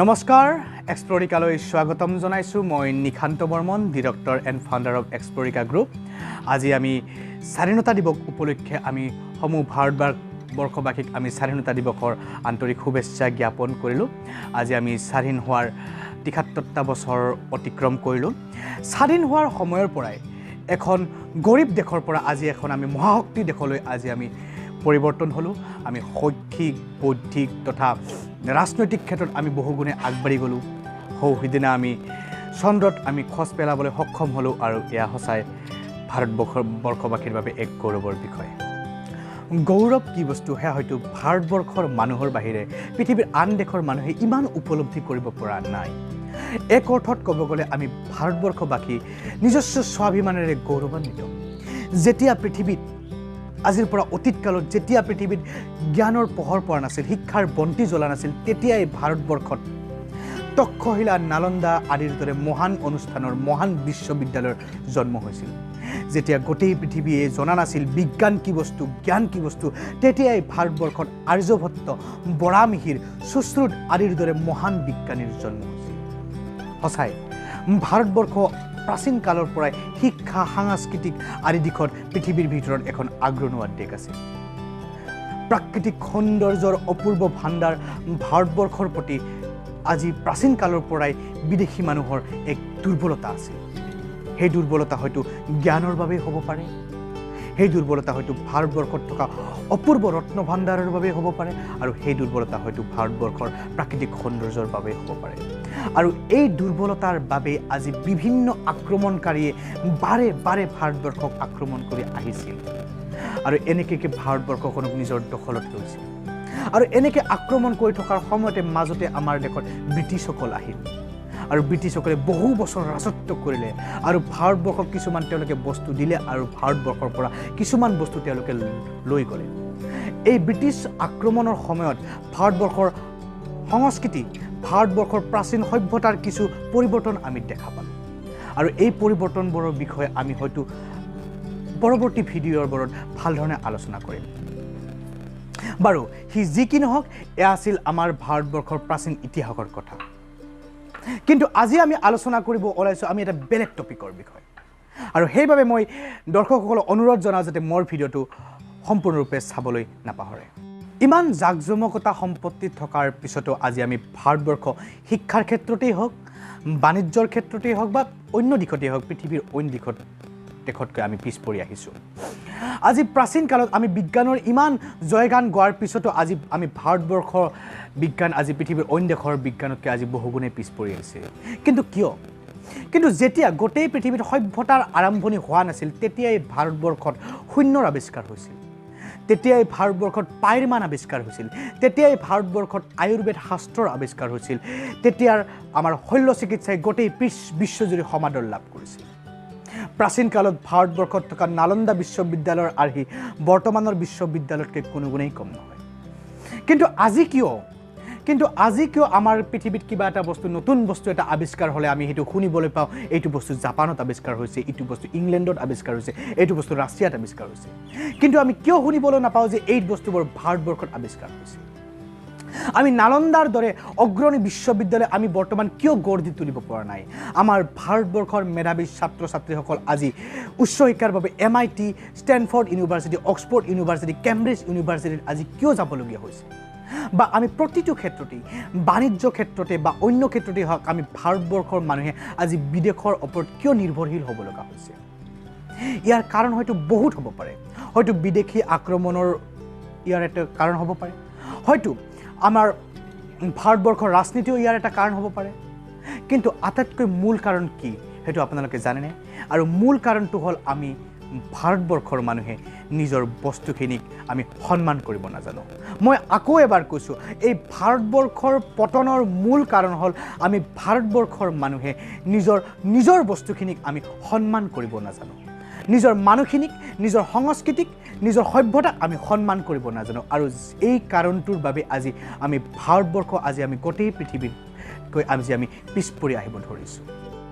নমস্কাৰ, এক্সপ্লৰিকালৈ স্বাগতম জনাইছোঁ। মই Nishant Barman, director and founder of Explorica group. আজি আমি স্বাধীনতা দিৱস উপলক্ষে আমি সমূহ ভাৰতবৰ্ষবাসীক আমি স্বাধীনতা দিৱসৰ আন্তৰিক শুভেচ্ছা জ্ঞাপন কৰিলোঁ। আজি আমি স্বাধীন হোৱাৰ ৭৩টা বছৰ অতিক্ৰম কৰিলোঁ। স্বাধীন হোৱাৰ সময়ৰ পৰাই এখন গৰীব দেশৰ পৰা আজি এখন আমি মহাশক্তি দেশলৈ আজি আমি পৰিৱৰ্তন হ'লোঁ। আমি শৈক্ষিক, বৌদ্ধিক তথা ৰাজনৈতিক ক্ষেত্ৰত আমি বহুগুণে আগবাঢ়ি গ'লোঁ। সৌ সিদিনা আমি চন্দ্ৰত আমি খোজ পেলাবলৈ সক্ষম হ'লোঁ আৰু এয়া সঁচাই ভাৰতবৰ্ষবাসীৰ বাবে এক গৌৰৱৰ বিষয়। গৌৰৱ কি বস্তু সেয়া হয়তো ভাৰতবৰ্ষৰ মানুহৰ বাহিৰে পৃথিৱীৰ আন দেশৰ মানুহে ইমান উপলব্ধি কৰিব পৰা নাই। এক অৰ্থত ক'ব গ'লে আমি ভাৰতবৰ্ষবাসী নিজস্ব স্বাভিমানেৰে গৌৰৱান্বিত। যেতিয়া পৃথিৱীত আজিৰ পৰা অতীতকালত যেতিয়া পৃথিৱীত জ্ঞানৰ পোহৰ পৰা নাছিল, শিক্ষাৰ বন্তি জ্বলা নাছিল, তেতিয়াই ভাৰতবৰ্ষত তক্ষশিলা, নালন্দা আদিৰ দৰে মহান অনুষ্ঠানৰ, মহান বিশ্ববিদ্যালয়ৰ জন্ম হৈছিল। যেতিয়া গোটেই পৃথিৱীয়ে জনা নাছিল বিজ্ঞান কি বস্তু, জ্ঞান কি বস্তু, তেতিয়াই ভাৰতবৰ্ষত আৰ্যভট্ট, বৰামিহিৰ, সুশ্ৰুত আদিৰ দৰে মহান বিজ্ঞানীৰ জন্ম হৈছিল। সঁচাই ভাৰতবৰ্ষ প্ৰাচীন কালৰ পৰাই শিক্ষা, সাংস্কৃতিক আদি দিশত পৃথিৱীৰ ভিতৰত এখন আগৰণুৱা দেশ আছিল। প্ৰাকৃতিক সৌন্দৰ্যৰ অপূৰ্ব ভাণ্ডাৰ ভাৰতবৰ্ষৰ প্ৰতি আজি প্ৰাচীন কালৰ পৰাই বিদেশী মানুহৰ এক দুৰ্বলতা আছিল। সেই দুৰ্বলতা হয়তো জ্ঞানৰ বাবেই হ'ব পাৰে, সেই দুৰ্বলতা হয়তো ভাৰতবৰ্ষত থকা অপূৰ্ব ৰত্ন ভাণ্ডাৰৰ বাবেই হ'ব পাৰে, আৰু সেই দুৰ্বলতা হয়তো ভাৰতবৰ্ষৰ প্ৰাকৃতিক সৌন্দৰ্যৰ বাবেই হ'ব পাৰে। আৰু এই দুৰ্বলতাৰ বাবে আজি বিভিন্ন আক্ৰমণকাৰীয়ে বাৰে বাৰে ভাৰতবৰ্ষক আক্ৰমণ কৰি আহিছিল আৰু এনেকৈ ভাৰতবৰ্ষখনক নিজৰ দখলত লৈছিল। আৰু এনেকৈ আক্ৰমণ কৰি থকাৰ সময়তে মাজতে আমাৰ দেশত ব্ৰিটিছসকল আহিল আৰু ব্ৰিটিছসকলে বহু বছৰ ৰাজত্ব কৰিলে আৰু ভাৰতবৰ্ষক কিছুমান তেওঁলোকে বস্তু দিলে আৰু ভাৰতবৰ্ষৰ পৰা কিছুমান বস্তু তেওঁলোকে লৈ গ'লে। এই ব্ৰিটিছ আক্ৰমণৰ সময়ত ভাৰতবৰ্ষৰ সংস্কৃতি, ভাৰতবৰ্ষৰ প্ৰাচীন সভ্যতাৰ কিছু পৰিৱৰ্তন আমি দেখা পালোঁ আৰু এই পৰিৱৰ্তনবোৰৰ বিষয়ে আমি হয়তো পৰৱৰ্তী ভিডিঅ'বোৰত ভাল ধৰণে আলোচনা কৰিম। বাৰু সি যি কি নহওক, এয়া আছিল আমাৰ ভাৰতবৰ্ষৰ প্ৰাচীন ইতিহাসৰ কথা। কিন্তু আজি আমি আলোচনা কৰিব ওলাইছোঁ আমি এটা বেলেগ টপিকৰ বিষয়ে আৰু সেইবাবে মই দৰ্শকসকলক অনুৰোধ জনাওঁ যাতে মোৰ ভিডিঅ'টো সম্পূৰ্ণৰূপে চাবলৈ নাপাহৰে। ইমান জাকজমকতা সম্পত্তি থকাৰ পিছতো আজি আমি ভাৰতবৰ্ষ শিক্ষাৰ ক্ষেত্ৰতেই হওক, বাণিজ্যৰ ক্ষেত্ৰতেই হওক বা অন্য দিশতেই হওক, পৃথিৱীৰ অন্য দিশত দেশতকৈ আমি পিছ পৰি আহিছোঁ। আজি প্ৰাচীন কালত আমি বিজ্ঞানৰ ইমান জয়গান গোৱাৰ পিছতো আজি আমি ভাৰতবৰ্ষৰ বিজ্ঞান আজি পৃথিৱীৰ অন্য দেশৰ বিজ্ঞানতকৈ আজি বহুগুণে পিছ পৰি আহিছে। কিন্তু কিয়? কিন্তু যেতিয়া গোটেই পৃথিৱীত সভ্যতাৰ আৰম্ভণি হোৱা নাছিল, তেতিয়াই ভাৰতবৰ্ষত শূন্যৰ আৱিষ্কাৰ হৈছিল, তেতিয়াই ভাৰতবৰ্ষত পাইৰ মান আৱিষ্কাৰ হৈছিল, তেতিয়াই ভাৰতবৰ্ষত আয়ুৰ্বেদ শাস্ত্ৰৰ আৱিষ্কাৰ হৈছিল, তেতিয়াৰ আমাৰ শল্য চিকিৎসাই গোটেই বিশ্বজুৰি সমাদৰ লাভ কৰিছিল। প্ৰাচীন কালত ভাৰতবৰ্ষত থকা নালন্দা বিশ্ববিদ্যালয়ৰ আৰ্হি বৰ্তমানৰ বিশ্ববিদ্যালয়তকৈ কোনো গুণেই কম নহয়। কিন্তু আজি কিয় আমাৰ পৃথিৱীত কিবা এটা বস্তু, নতুন বস্তু এটা আৱিষ্কাৰ হ'লে আমি সেইটো শুনিবলৈ পাওঁ, এইটো বস্তু জাপানত আৱিষ্কাৰ হৈছে, এইটো বস্তু ইংলেণ্ডত আৱিষ্কাৰ হৈছে, এইটো বস্তু ৰাছিয়াত আৱিষ্কাৰ হৈছে। কিন্তু আমি কিয় শুনিবলৈ নাপাওঁ যে এই বস্তুবোৰ ভাৰতবৰ্ষত আৱিষ্কাৰ হৈছে? আমি নালন্দাৰ দৰে অগ্ৰণী বিশ্ববিদ্যালয় আমি বৰ্তমান কিয় গঢ় দি তুলিব পৰা নাই? আমাৰ ভাৰতবৰ্ষৰ মেধাৱী ছাত্ৰ ছাত্ৰীসকল আজি উচ্চ শিক্ষাৰ বাবে MIT, Stanford university, Oxford university, Cambridge ইউনিভাৰ্চিটিত আজি কিয় যাবলগীয়া হৈছে? বা আমি প্ৰতিটো ক্ষেত্ৰতেই, বাণিজ্য ক্ষেত্ৰতে বা অন্য ক্ষেত্ৰতেই হওক, আমি ভাৰতবৰ্ষৰ মানুহে আজি বিদেশৰ ওপৰত কিয় নিৰ্ভৰশীল হ'ব লগা হৈছে? ইয়াৰ কাৰণ হয়তো বহুত হ'ব পাৰে। হয়তো বিদেশী আক্ৰমণৰ ইয়াৰ এটা কাৰণ হ'ব পাৰে, হয়তো আমাৰ ভাৰতবৰ্ষৰ ৰাজনীতিও ইয়াৰ এটা কাৰণ হ'ব পাৰে। কিন্তু আটাইতকৈ মূল কাৰণ কি সেইটো আপোনালোকে জানেনে? আৰু মূল কাৰণটো হ'ল আমি ভাৰতবৰ্ষৰ মানুহে নিজৰ বস্তুখিনিক আমি সন্মান কৰিব নাজানো। মই আকৌ এবাৰ কৈছোঁ, এই ভাৰতবৰ্ষৰ পতনৰ মূল কাৰণ হ'ল আমি ভাৰতবৰ্ষৰ মানুহে নিজৰ নিজৰ বস্তুখিনিক আমি সন্মান কৰিব নাজানো, নিজৰ মানুহখিনিক, নিজৰ সংস্কৃতিক, নিজৰ সভ্যতাক আমি সন্মান কৰিব নাজানো। আৰু এই কাৰণটোৰ বাবে আজি আমি ভাৰতবৰ্ষ, আজি আমি গোটেই পৃথিৱীতকৈ আজি আমি পিছ পৰি আহিব ধৰিছোঁ।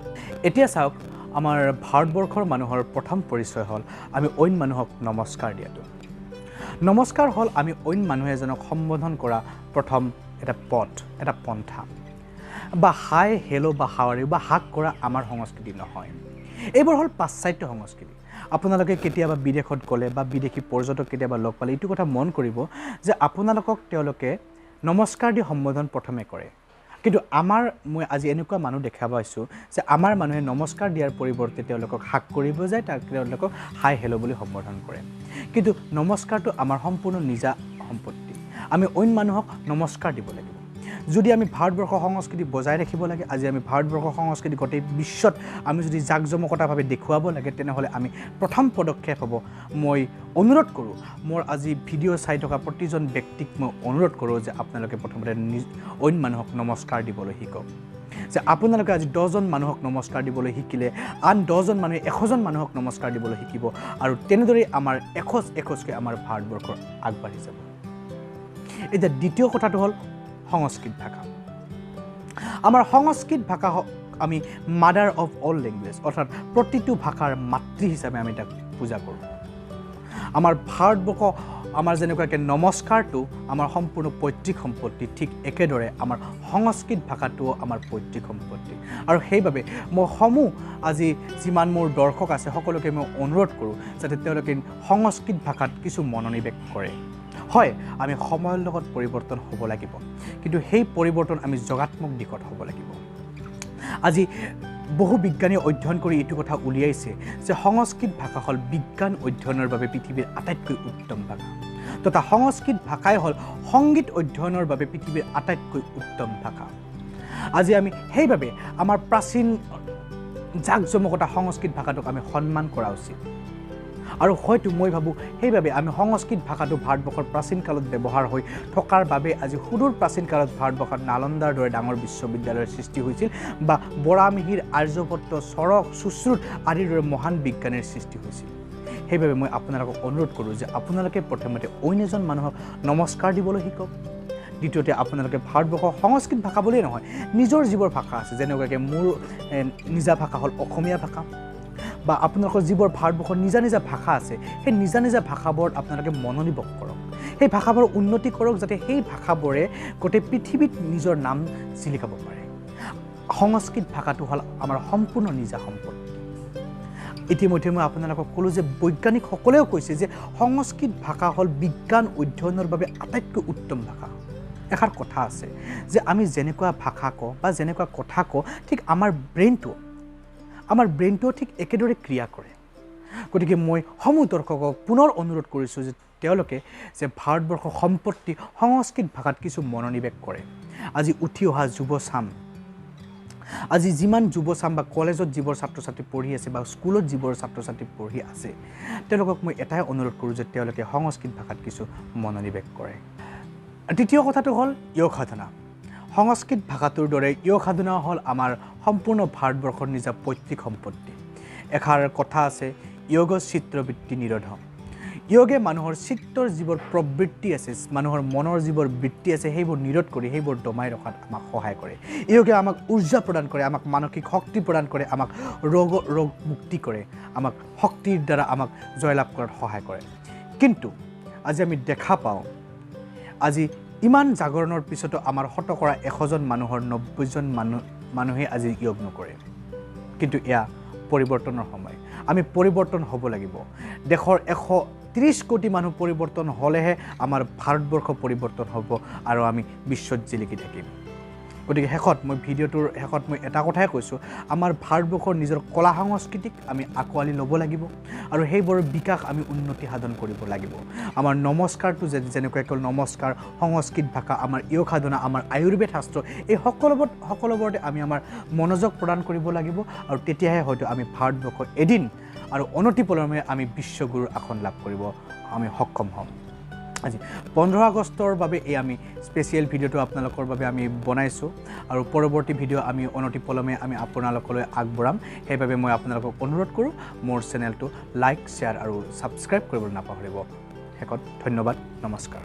এতিয়া চাওক, আমাৰ ভাৰতবৰ্ষৰ মানুহৰ প্ৰথম পৰিচয় হ'ল আমি অইন মানুহক নমস্কাৰ দিয়াটো। নমস্কাৰ হ'ল আমি অইন মানুহ এজনক সম্বোধন কৰা প্ৰথম এটা পথ, এটা পন্থা। বা হাই হেল্ল' বা how are U বা হাক কৰা আমাৰ সংস্কৃতি নহয়। এইবোৰ হ'ল পাশ্চাত্য সংস্কৃতি। আপোনালোকে কেতিয়াবা বিদেশত গ'লে বা বিদেশী পৰ্যটক কেতিয়াবা লগ পালে এইটো কথা মন কৰিব যে আপোনালোকক তেওঁলোকে নমস্কাৰ দি সম্বোধন প্ৰথমে কৰে, কিন্তু আমাৰ মই আজি এনেকুৱা মানুহ দেখা পাইছোঁ যে আমাৰ মানুহে নমস্কাৰ দিয়াৰ পৰিৱৰ্তে তেওঁলোকক হাক কৰিব যায়, তাক তেওঁলোকক হাই হেল্ল' বুলি সম্বোধন কৰে। কিন্তু নমস্কাৰটো আমাৰ সম্পূৰ্ণ নিজা সম্পত্তি, আমি অইন মানুহক নমস্কাৰ দিব লাগিব। যদি আমি ভাৰতবৰ্ষৰ সংস্কৃতি বজাই ৰাখিব লাগে, আজি আমি ভাৰতবৰ্ষৰ সংস্কৃতি গোটেই বিশ্বত আমি যদি জাকজমকতাভাৱে দেখুৱাব লাগে, তেনেহ'লে আমি প্ৰথম পদক্ষেপ হ'ব, মই অনুৰোধ কৰোঁ, মোৰ আজি ভিডিঅ' চাই থকা প্ৰতিজন ব্যক্তিক মই অনুৰোধ কৰোঁ যে আপোনালোকে প্ৰথমতে অইন মানুহক নমস্কাৰ দিবলৈ শিকক। যে আপোনালোকে আজি 10জন মানুহক নমস্কাৰ দিবলৈ শিকিলে আন 10জন মানুহে 100জন মানুহক নমস্কাৰ দিবলৈ শিকিব, আৰু তেনেদৰেই আমাৰ এখোজ এখোজকৈ আমাৰ ভাৰতবৰ্ষ আগবাঢ়ি যাব। এতিয়া দ্বিতীয় কথাটো হ'ল সংস্কৃত ভাষা। আমাৰ সংস্কৃত ভাষা আমি মাদাৰ অফ অল লেংগুৱেজ, অৰ্থাৎ প্ৰতিটো ভাষাৰ মাতৃ হিচাপে আমি তাক পূজা কৰোঁ। আমাৰ ভাৰতবৰ্ষ আমাৰ যেনেকুৱাকৈ নমস্কাৰটো আমাৰ সম্পূৰ্ণ পৈতৃক সম্পত্তি, ঠিক একেদৰে আমাৰ সংস্কৃত ভাষাটোও আমাৰ পৈতৃক সম্পত্তি। আৰু সেইবাবে মই সমূহ আজি যিমান মোৰ দৰ্শক আছে সকলোকে মই অনুৰোধ কৰোঁ যাতে তেওঁলোকে সংস্কৃত ভাষাত কিছু মনোনিৱেশ কৰে। হয়, আমি সময়ৰ লগত পৰিৱৰ্তন হ'ব লাগিব, কিন্তু সেই পৰিৱৰ্তন আমি যোগাত্মক দিশত হ'ব লাগিব। আজি বহু বিজ্ঞানীয়ে অধ্যয়ন কৰি এইটো কথা উলিয়াইছে যে সংস্কৃত ভাষা হ'ল বিজ্ঞান অধ্যয়নৰ বাবে পৃথিৱীৰ আটাইতকৈ উত্তম ভাষা, তথা সংস্কৃত ভাষাই হ'ল সংগীত অধ্যয়নৰ বাবে পৃথিৱীৰ আটাইতকৈ উত্তম ভাষা। আজি আমি সেইবাবে আমাৰ প্ৰাচীন জাকজমকতা সংস্কৃত ভাষাটোক আমি সন্মান কৰা উচিত। আৰু হয়তো মই ভাবোঁ সেইবাবে আমি সংস্কৃত ভাষাটো ভাৰতবৰ্ষৰ প্ৰাচীন কালত ব্যৱহাৰ হৈ থকাৰ বাবে আজি সুদূৰ প্ৰাচীন কালত ভাৰতবৰ্ষত নালন্দাৰ দৰে ডাঙৰ বিশ্ববিদ্যালয়ৰ সৃষ্টি হৈছিল, বা বৰামিহিৰ, আৰ্যভট্ট, চৰক, সুশ্ৰুত আদিৰ দৰে মহান বিজ্ঞানীৰ সৃষ্টি হৈছিল। সেইবাবে মই আপোনালোকক অনুৰোধ কৰোঁ যে আপোনালোকে প্ৰথমতে অইন এজন মানুহক নমস্কাৰ দিবলৈ শিকক। দ্বিতীয়তে আপোনালোকে ভাৰতবৰ্ষৰ সংস্কৃত ভাষা বুলিয়েই নহয়, নিজৰ যিবোৰ ভাষা আছে, যেনেকুৱাকৈ মোৰ নিজা ভাষা হ'ল অসমীয়া ভাষা, বা আপোনালোকৰ যিবোৰ ভাৰতবৰ্ষৰ নিজা নিজা ভাষা আছে সেই নিজা নিজা ভাষাবোৰত আপোনালোকে মনোনিৱেশ কৰক, সেই ভাষাবোৰৰ উন্নতি কৰক, যাতে সেই ভাষাবোৰে গোটেই পৃথিৱীত নিজৰ নাম জিলিকাব পাৰে। সংস্কৃত ভাষাটো হ'ল আমাৰ সম্পূৰ্ণ নিজা সম্পত্তি। ইতিমধ্যে মই আপোনালোকক ক'লোঁ যে বৈজ্ঞানিকসকলেও কৈছে যে সংস্কৃত ভাষা হ'ল বিজ্ঞান অধ্যয়নৰ বাবে আটাইতকৈ উত্তম ভাষা। এষাৰ কথা আছে যে আমি যেনেকুৱা ভাষা কওঁ বা যেনেকুৱা কথা কওঁ, ঠিক আমাৰ ব্ৰেইনটোও ঠিক একেদৰে ক্ৰিয়া কৰে। গতিকে মই সমূহ দৰ্শকক পুনৰ অনুৰোধ কৰিছোঁ যে তেওঁলোকে যে ভাৰতবৰ্ষৰ সম্পত্তি সংস্কৃত ভাষাত কিছু মনোনিৱেশ কৰে। আজি উঠি অহা যুৱচাম, আজি যিমান যুৱচাম বা কলেজত যিবোৰ ছাত্ৰ ছাত্ৰী পঢ়ি আছে বা স্কুলত যিবোৰ ছাত্ৰ ছাত্ৰী পঢ়ি আছে, তেওঁলোকক মই এটাই অনুৰোধ কৰোঁ যে তেওঁলোকে সংস্কৃত ভাষাত কিছু মনোনিৱেশ কৰে। তৃতীয় কথাটো হ'ল য়োগ সাধনা। সংস্কৃত ভাষাটোৰ দৰে য়োগ সাধনা হ'ল আমাৰ সম্পূৰ্ণ ভাৰতবৰ্ষৰ নিজা পৈতৃক সম্পত্তি। এষাৰ কথা আছে, য়োগ চিত্ৰবৃত্তি নিৰোধ। য়োগে মানুহৰ চিত্তৰ যিবোৰ প্ৰবৃত্তি আছে, মানুহৰ মনৰ যিবোৰ বৃত্তি আছে, সেইবোৰ নিৰোধ কৰি সেইবোৰ দমাই ৰখাত আমাক সহায় কৰে। য়োগে আমাক উৰ্জা প্ৰদান কৰে, আমাক মানসিক শক্তি প্ৰদান কৰে, আমাক ৰোগ মুক্তি কৰে, আমাক শক্তিৰ দ্বাৰা আমাক জয়লাভ কৰাত সহায় কৰে। কিন্তু আজি আমি দেখা পাওঁ, আজি ইমান জাগৰণৰ পিছতো আমাৰ শতকৰা 100জন মানুহৰ 90জন মানুহে আজি য়োগ নকৰে। কিন্তু এয়া পৰিৱৰ্তনৰ সময়, আমি পৰিৱৰ্তন হ'ব লাগিব। দেশৰ 130 কোটি মানুহ পৰিৱৰ্তন হ'লেহে আমাৰ ভাৰতবৰ্ষ পৰিৱৰ্তন হ'ব আৰু আমি বিশ্বত জিলিকি থাকিম। গতিকে শেষত মই ভিডিঅ'টোৰ শেষত মই এটা কথাই কৈছোঁ, আমাৰ ভাৰতবৰ্ষৰ নিজৰ কলা সংস্কৃতিক আমি আঁকোৱালি ল'ব লাগিব আৰু সেইবোৰৰ বিকাশ আমি উন্নতি সাধন কৰিব লাগিব। আমাৰ নমস্কাৰটো যেনেকৈ কেৱল নমস্কাৰ, সংস্কৃত ভাষা, আমাৰ য়োগ সাধনা, আমাৰ আয়ুৰ্বেদ শাস্ত্ৰ, এই সকলোবোৰতে আমি আমাৰ মনোযোগ প্ৰদান কৰিব লাগিব আৰু তেতিয়াহে হয়তো আমি ভাৰতবৰ্ষ এদিন আৰু অনতিপলমে আমি বিশ্বগুৰুৰ আসন লাভ কৰিব আমি সক্ষম হ'ম। আজি 15 আগষ্টৰ বাবে এই আমি স্পেচিয়েল ভিডিঅ'টো আপোনালোকৰ বাবে আমি বনাইছোঁ আৰু পৰৱৰ্তী ভিডিঅ' আমি অনতিপলমে আমি আপোনালোকলৈ আগবঢ়াম। সেইবাবে মই আপোনালোকক অনুৰোধ কৰোঁ মোৰ চেনেলটো লাইক, শ্বেয়াৰ আৰু ছাবস্ক্ৰাইব কৰিবলৈ নাপাহৰিব। শেষত ধন্যবাদ, নমস্কাৰ।